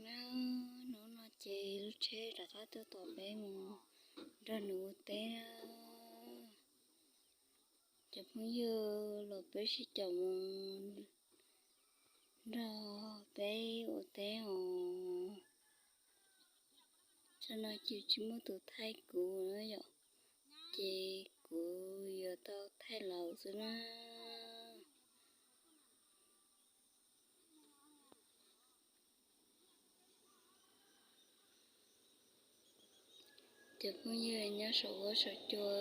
Hnub no ces lub tsheb rov qab tuaj tos peb mus nrog nws ua teb na. Cov phooj ywg, los peb sib caum mus nrog peb ua teb os. Tsam no ces tsis muaj tus thaij kuv na yom, ces kuv yuav tau thaij lawv xwb na. Cov phooj ywg nyob saum huab saum cua,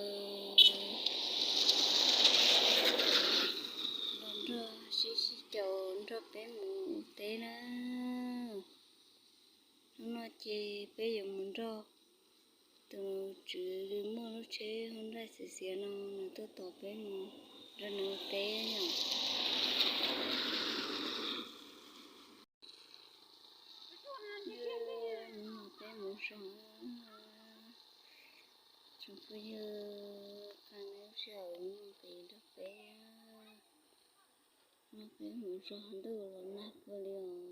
los nrog sib sib caum nrog peb mus ua teb na. Hnub no ces peb yuav mus nrog tus tswv muaj lub tsheb Honda xiav xiav no, nws tuaj tos peb mus nrog nws ua teb yom. Hnub no peb mus zog, tsoom phooj ywg, qee lub sij hawm mus nqis nrog peb, no peb mus zog ntuj los nag kawg li os.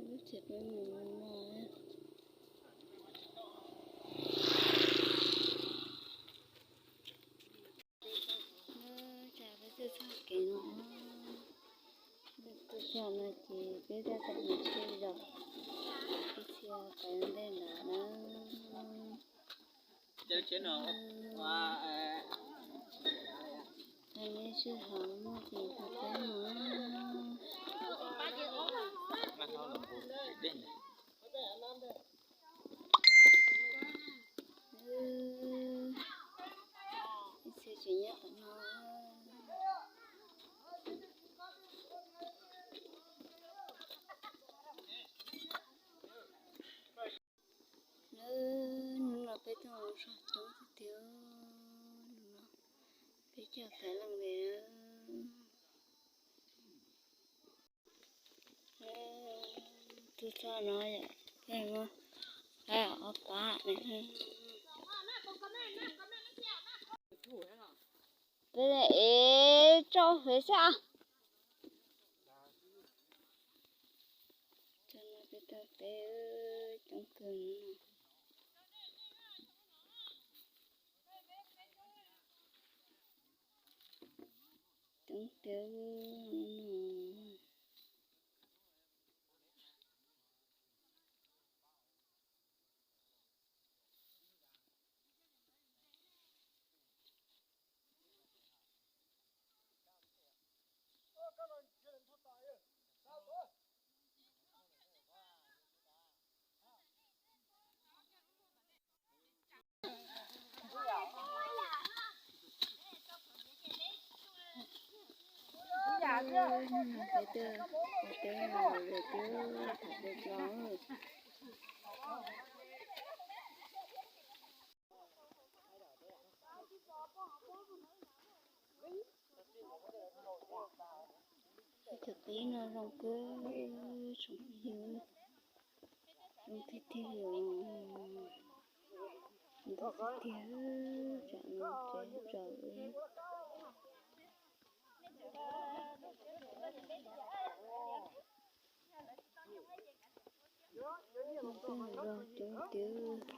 Lub tsheb peb mus no, tsam peb tuaj txog kev no, tuaj txog no ces peb tab tom mus tsheb zog, ib txhia peb ntej ntawd na. Qee nej sij hawm muaj ces ho peb mus. Ib txhia tseem nyob tom no. Hnub no peb tuaj mus zog coob tiag tiag, hnub no peb coj tau leej ntawd. Tuaj txog no yom, peb muab ob pab ne. Peb es tsau hwv xwb. Txog no peb tau peb coob kawg no. Coob tiag no. Peb twb, peb twb mus lawm twb thaum peb tso. Cov qib no zoo kawg, tsoom phooj ywg, zoo tiag tiag li, zoo tiag tiag, tsam no tsev tsaus li. Coob tiag, cov no cov qib.